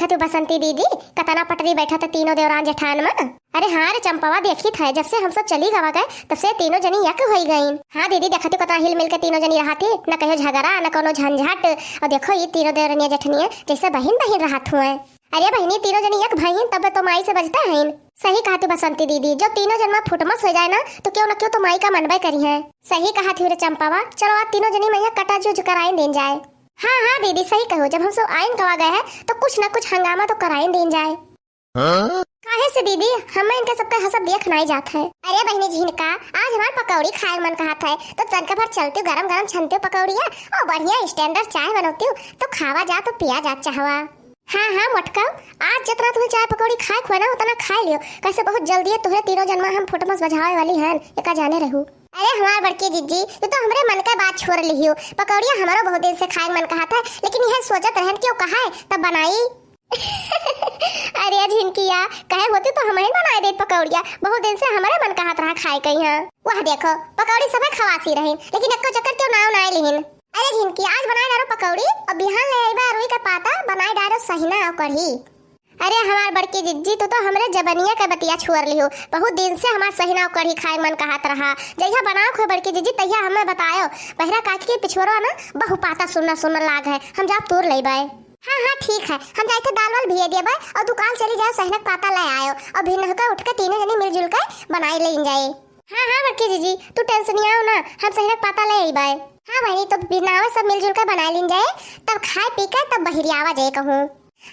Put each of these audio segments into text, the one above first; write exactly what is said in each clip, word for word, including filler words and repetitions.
तू बसंती दीदी, कतना पटरी बैठत है तीनों देवरान जेठान मा। अरे हाँ रे चंपावा, देखित है, जब से हम सब चली गवा गए, तब से तीनों जनी यक होई गईन। हाँ दीदी, देखत ही कतना हिल मिल के तीनों जनी रहत ही, न कहियो झगड़ा, न कोनो झंझट। और देखो, ई तीनों देवरनिया जेठनिया जैसे बहिन बहिन रहत हुए। अरे बहिनी, तीनों जनी यक भईन, तब तो माई से बजता हईन। सही कहत ही बसंती दीदी, जो तीनों जन मा फुटमस हो जाए ना, तो केहू न केहू तो माई का मनबे करिहैं। सही कहत ही रे चंपावा, चलो आज तीनों जनी मा यक कटा जुझ कराइन दीन जाए। हाँ, हाँ दीदी, सही कहो, जब हम सब आइन गवा गए हैं, तो कुछ न कुछ हंगामा तो कराइन दीन जाए। हाँ? काहे से दीदी, हमें इनके सबके हंसत देख नाई जात है। अरे बहिनी झिनका, आज हमार पकौड़ी खाए मन कहत है, तो तनका भर चलती गरम गरम छनती पकौड़िया और बढ़िया standard चाय बनौती, तो खावा जा तो पिया जा चाहवा। हाँ, हाँ मोटका, आज जितना तुम्हें चाय पकौड़ी खाए खुआ ना, उतना खाए लियो, कैसे बहुत जल्दी है तुहरे तीनों जन मा हम फुटमस बजावे वाली हन, एका जाने रहू। अरे हमार बड़की जिज्जी, तू तो हमरे मन के बात छोड़ लिहियो। पकौड़िया हमारो बहुत दिन से खाए मन कहत है, लेकिन यह सोचत रहन कि वो कहा है, तब बनाई। अरे झिनकिया, कहे होती तो हमहिन बनाए देत पकौड़िया, बहुत दिन से हमरे मन कहत रहा खाए के यहाँ। वाह देखो, पकौड़ी सभे खवासी रहिन, लेकिन एको चक्कर केहू नाव नाय लिहिन। अरे झिनकी, आज बनाए डारो पकौड़ी और बिहान ले आइबा रुई का पाता, बनाए डारो सहिना और कढ़ी। अरे हमार बड़की जिज्जी, तू तो हमरे जबनिया के बतिया छुअर लिहो। बहुत दिन से हमार सहिना और कढ़ी खाए मन कहत रहा। जहिया बनाओ खो बड़की जिज्जी, तहिया हमें बतायो। बहिरा काकी के पिछुअरवा ना बहु पाता सुन्ना सुन्ना लाग है, हम जाब तूर लेबे। हाँ, हाँ, ठीक है, हम जाइथे दाल वाल भिए देबे और तू काल चली जाओ, सहिना के पाता ले आयो और भिन्न होकर उठ के तीनों जनी मिलजुल के बनाई लेन जाए। हाँ, हाँ बड़की जिज्जी, तू tension आओ ना, हम सहिना के पाता ले आइबे। हाँ बहिनी, तो बिनावे सब मिलजुल के बनाई लेन जाए, तब खाए पी के तब बहिरियावा जाए कहूँ।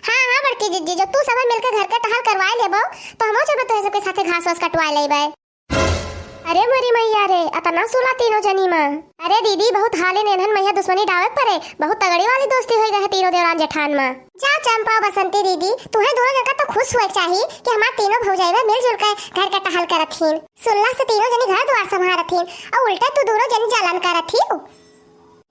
हाँ, हाँ बड़की जिज्जी, जब तू सब मिलके घर के टहल करवाए लेबो, तो हमो जब तोहे सबके साथे घास वास कटवाए लेबे। अरे मोरी मैया रे, अतना सुला तीनों जनी मा। अरे दीदी, बहुत हाले नेनहन मैया दुश्मनी डावे परे, बहुत तगड़ी वाली दोस्ती होई गए है तीनों देवरान जेठान मा। जा चंपा बसंती दीदी, तुहे दोनों जन का तो खुश हुए के चाही कि हमार तीनों भौजाई मिलजुल के घर के टहल करत हीन। सुल्ला से तीनों जनी घर द्वार संभारत हीन, और उल्टे तू दोनों जनी जलन करत ही।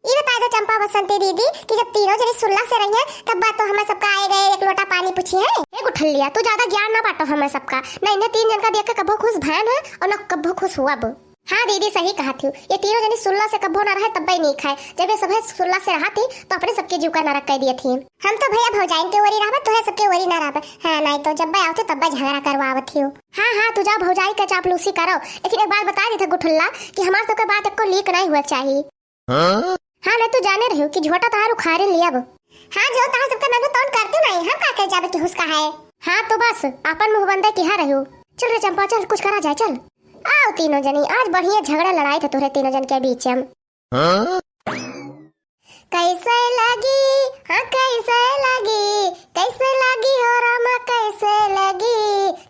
ई बताए दो चंपा बसंती दीदी कि जब तीनों जनी सुल्ला से रही हैं, तब बात तो हमें सबका आए गए एक लोटा पानी पूछी है। ए गुठलिया, तू ज्यादा ज्ञान ना बांटो हमें सबका। ना इन्हें तीन जन का देख के कब्बो खुश भयन है और ना कब्बो खुश हुआ अब। हाँ दीदी, सही कहा थी। ये तीनों जनी सुल्ला से कब्बो ना रहे तब ही नहीं खाए। जब ये सब सुल्ला से रहा थी तो अपने सबके जीव का नरक कर दिए थी। हम तो भैया भौजाइन के ओरी रहबे, तुहे सबके ओरी ना रहबे। हाँ, नहीं तो जब आवते तब झगड़ा करवावत ही। हाँ, हाँ, तू जा भौजाई के चापलूसी करो, लेकिन एक बात बता देते गुठल्ला कि हमार सबके बात एको leak नहीं हुआ चाहिए। हाँ? हाँ, नहीं तो जाने रहियो कि झोटा तहार उखाड़े लियब। हाँ, जो तहार सबका ननू तौन करती नहीं, हम का कह जाबे कि हुसका है। हाँ, तो बस आपन मुंह बंदे किहा रहियो। चल रे चंपा, चल कुछ करा जाए, चल। आओ तीनों जनी, आज बढ़िया झगड़ा लड़ाई था तोहरे तीनों जन के बीच में। हाँ? कैसे लगी, हाँ कैसे लगी, कैसे लगी हो रामा, कैसे लगी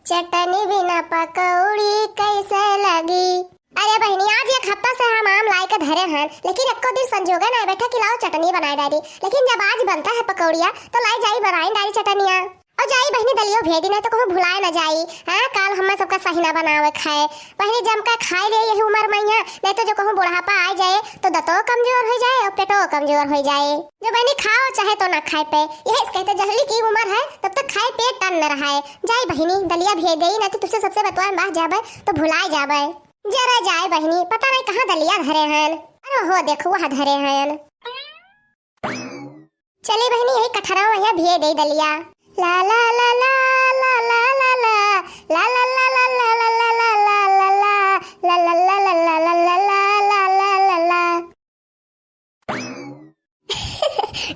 चटनी बिना पकौड़ी, कैसे लगी? अरे बहिनी, आज एक हफ्ता से हम आम लाई के धरे हन, लेकिन एको दिन संजोगे ना बैठा कि लाओ चटनी बनाए डारी। लेकिन जब आज बनता है पकौड़िया, तो लाई जाई बनाई डारी चटनिया। और जाई बहिनी, दलियो भेज दी, नहीं तो कहूँ भुलाए ना जाई। हाँ, काल हमें सबका सहिना बनावे खाए। बहिनी, जम के खाए ले यही उम्र में यहाँ, नहीं तो जो कहूँ बुढ़ापा आ जाए, तो दतो कमजोर हो जाए और पेटो कमजोर हो जाए। जो बहिनी खाओ चाहे तो ना खाए पे, यही कहते जहली की उम्र है, तब तक खाए पेट टन न रहाए। जाई बहिनी, दलिया भेज देई, नहीं तो तुझसे सबसे बतवाए बाहर जाबे, तो भुलाए जाबे। जरा जाए बहिनी, पता नहीं कहाँ दलिया धरे हैं। अरे हो देखो, वहाँ धरे हैं। चली बहिनी, यही कठरा वहिया भिए दे दलिया। ला ला ला।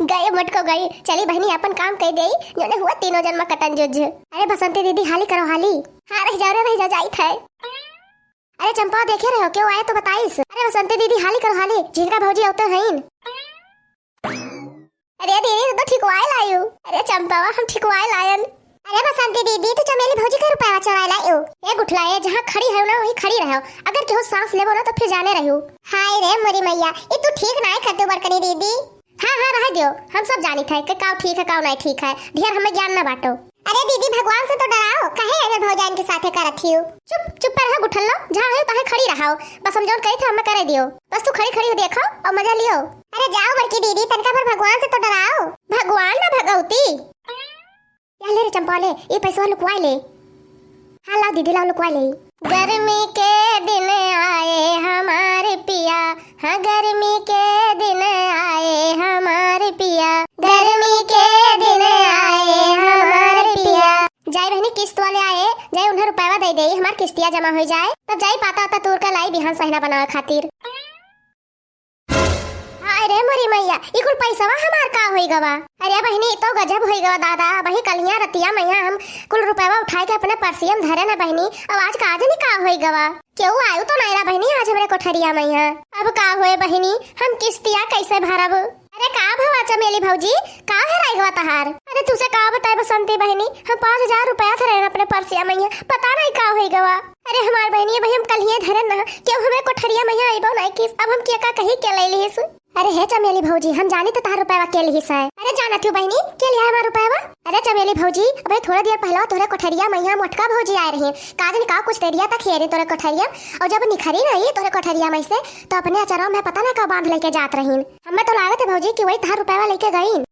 गए मटको गई। चली बहिनी, अपन काम कह दे, जोने हुआ तीनों जन्म कटन जुझ। अरे बसंती दीदी, हाली करो हाली। हाँ, रह जाओ रे, रह जाओ, जाई थे। अरे चंपा, देखे रहो, क्यों आए तो बताइस। अरे बसंती दीदी, हाली करो हाली, झिनका भौजी अवते हईन। अरे दीदी, तू तो ठिकवाए लायू। अरे चंपावा, हम ठिकवाए लायन। अरे बसंती दीदी, तू चमेली भौजी के रुपया चोराए लायू। ए गुठला, ए जहाँ खड़ी है ना, वही खड़ी रहो। अगर केहू सांस लेबो ना, तो फिर जाने रहो। हाय रे मोरी मैया, ई तू ठीक नाय करते बड़कनी दीदी। हाँ, हाँ, रह दियो, हम सब जानित है कि काव ठीक है, काव नाय ठीक है। ढेर हमें ज्ञान ना बांटो। अरे दीदी, भगवान से तो डराओ, काहे अगर भौजाइन के साथे करत हियो? चुप, चुप पर रहो गुठल्लो, जहाँ हो तहाँ खड़ी रहो। बस हम जौन कही थे, हमें करे दियो। बस तू खड़ी खड़ी देखो और मजा लियो। अरे जाओ बड़की दीदी, तनका भर भगवान से तो डराओ। भगवान ना भगवती। या ले रे चंपा, ले, ये पैसवा लुकवा ले। हाँ, लाओ दीदी, लाओ लुकवा ले। गर्मी के दिन आए हमारे पिया, हाँ, गर्मी के दिन आए हमारे पिया, गर्मी के दिन आए हमारे जाई उन्हें रुपयवा दे देई, हमार किस्तिया जमा होइ जाए, तब जाई पाता वाता तूर का लाई बिहान सहिना बनावे खातिर। हाय रे मोरी मैया, ई कुल पैसवा हमार का होई गवा? अरे बहिनी, ई तो गजब होई गवा दादा। वही कलिया रतिया मैया हम कुल रुपयवा उठाए के अपने पर्सिया में धरे ना बहिनी, अब आज का आज नहीं का होई गवा? केहू आयु तो नहीं रहा बहिनी आज हमरे कोठरिया मैया। अब का होए बहिनी, हम किस्तिया कैसे भरब? अरे का भवा चमेली भौजी, का हेराई गवा तहार? अरे तुसे का बताए बसंती बहिनी, हम पाँच हजार रुपया धरे अपने पर्सिया मैया, पता नहीं का होई गवा। अरे हमार बहिनी, भाई हम कलिया धरे ना, केहू हमरे कोठरिया मैया आइबो नहीं किस, अब हम के का कही के ले लिहिस। अरे हे चमेली भौजी, हम जानी तो तहार रुपया के लिहिस है। अरे जानत हूँ बहिनी, के लिहा हमार रुपया? अरे चमेली भौजी, अबे थोड़ा देर पहले तोरे कोठरिया मैया मोटका भौजी आए रही, का जाने का कुछ देरिया तक हेरे तोरे कोठरिया, और जब निखरी नहीं तोरे कोठरिया में से, तो अपने अचरवा में पता ना का बांध लेके जात रहीन। हमें तो लागत है भौजी कि वही तहार रुपया लेके गईन।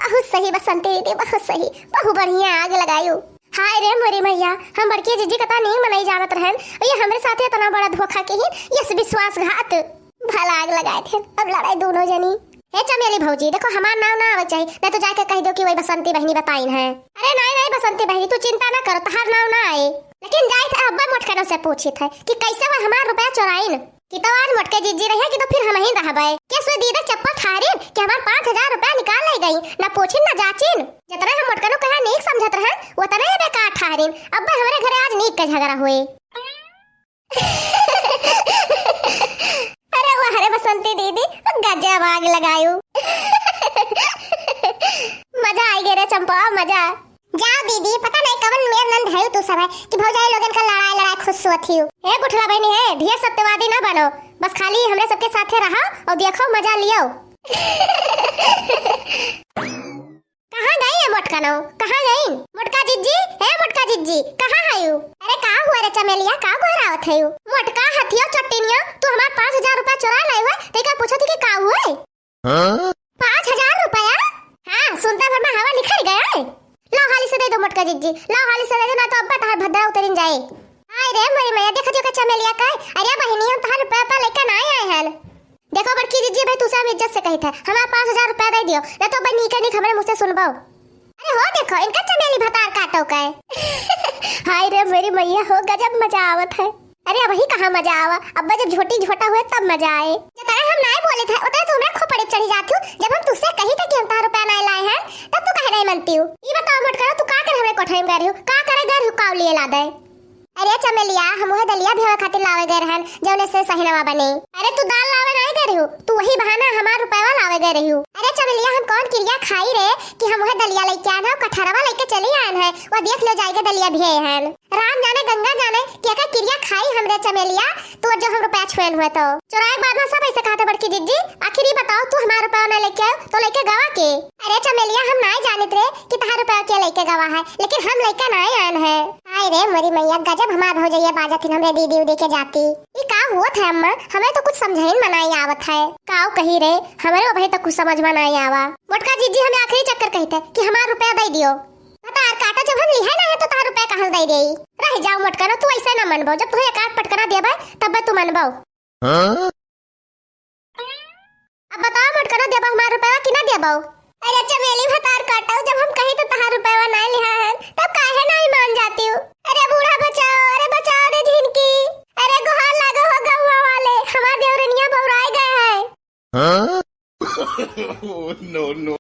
बहुत सही बसंती दीदी, बहुत सही, बहुत बढ़िया आग लगायू। हाय रे मोरी मैया, हम बड़की जिज्जी कता नीक मनई जानत रहन, और ये हमरे साथे इतना बड़ा धोखा किहिन, यस विश्वासघात। भला आग लगाए थे, अब लड़ाई दोनों जनी। हे चमेली भौजी, देखो हमार नाव ना आवे चाहिए, नहीं तो जाके कह दो कि वही बसंती बहिनी बताइन है। अरे नहीं नहीं बसंती बहिनी, तू चिंता ना करो, तहार नाव ना आए। लेकिन जाइत है अब्बा मोटकनों से पूछित है कि कैसे वह हमार रुपया चोराइन। कि तो आज मोटके जिज्जी रहे कि तो फिर हम ही रहबे। के सो दीदा चप्पल ठारिन कि हमार पाँच हजार रुपया निकाल ले गई, ना पूछिन ना जाचिन। जितना हम मोटकनो कहा नीक समझत रहन, उतना ही बेकार ठारिन। अब्बा हमरे घरे आज नीक के झगड़ा हुए। अरे वाह रे बसंती दीदी, गजब आग लगायू। मजा आई गए रे चंपा, मजा। जाओ दीदी, पता नहीं कवन मेर नंद है तू सब है कि भौजाई लोगन का लड़ाई लड़ाई खुश हुआ थी। ए गुठला बहनी है, ढेर सत्यवादी ना बनो, बस खाली हमरे सबके साथे रहो और देखो मजा लियो। कहाँ गई है मोटका नो? कहाँ गई मोटका जिज्जी? हे मोटका जिज्जी, कहाँ है यू? अरे का हुआ रे चमेलिया, का गोहरावत है यू? मोटका हथियो चट्टिनियो, तू हमार पाँच हजार रुपया चुरा लाई हुआ, तेका पूछो थी कि का हुआ? हाँ? पाँच हजार रुपया? हाँ, सुनता भर में हवा निकल गया है। लाओ हाली से दे दो मोटका जिज्जी, लाओ हाली से दे दो, ना तो अब्बा तहार भद्रा उतरिन जाए। हाय रे मोरी मैया, देखा जो का चमेलिया का है। अरे बहिनी, हम तहार रुपया पा लेके ना आए हन। देखो बड़की जिज्जी, भाई तुसे हम इज्जत से कही थे, हमार पाँच हजार रुपया दे दियो, ना तो अब्बा नीके नीक हमरे मुँह से सुनबो। अरे हो देखो, इनका चमेली भतार काटो का है। हाय रे मेरी मैया हो, गजब मजा आवत है। अरे अबही कहाँ मजा आवा, अब्बा जब झोटी झोटा हुए तब मजा आए। जतने हम नाय बोले थे, उतने तू हमरा खोपड़ी चढ़ी जात हो। जब हम तुझसे कही थे कि हम तहार रुपया नाय लाए हैं, तब तू काहे नहीं मनती हो? ई बताओ मोटकनो, तू का करे हमरे कोठरी में गए रही हो? का करे गए रही हो? काव लिए ला दे? अरे चमेलिया, हम वह दलिया भेवे खातिर लावे गए रहन, जौने से सहिनवा बने। अरे तू दाल लावे नहीं गए रही हो, तू वही बहाना हमार रुपया लावे गए रही हो। अरे चमेलिया, हम कौन किरिया खाई रे कि हम वह दलिया लेके आन है, कठरवा लेके चली आन है, वह देख लो जाएगा दलिया भी है। राम जाने गंगा जाने, के का किरिया खाई हमरे चमेलिया, तू जो हम रुपया छुएन हुए तो। चोराए के बाद में सब ऐसे कहते बड़की जिज्जी, आखिर ये बताओ तू हमारा रुपया ना लेके आयो तो लेके गवा के? अरे चमेलिया हम नाय जानित रे कि तहार रुपया के लेके गवा है, लेकिन हम लेके नाय आन है। हाय रे मोरी मैया, गजब हमार भौजैया बाजत हिन हमरे दीदी उदी के जाती। ई का हुआ था अम्मा, हमें तो कुछ समझे में नाय आवत है। काव कही रे, हमारे अबही तक कुछ समझ में नाय आवा। मोटका जिज्जी हमें आखिरी चक्कर कही थे कि हमार रुपया दे दियो। भतार काटा, जब हम लिहे ना है तो तहार रुपया कहाँ से दे देई? रह जाओ मोटकनो, तू ऐसे ना मनबो, जब तुहे एक आध पटकना देबे तब तू मनबो। हाँ? अब बताओ मोटकनो, देबो हमार रुपया कि ना देबो? अरे चमेली भतार काटा, जब हम कही तो तहार रुपया ना लिहा है तब काहे नहीं मान जाती हो? अरे बूढ़ा बचाओ, अरे बचाओ रे झिनकी, अरे गुहार लागो हो गौवा वाले, हमार देवरनिया बौराए गए है। हाँ? Oh, no, no.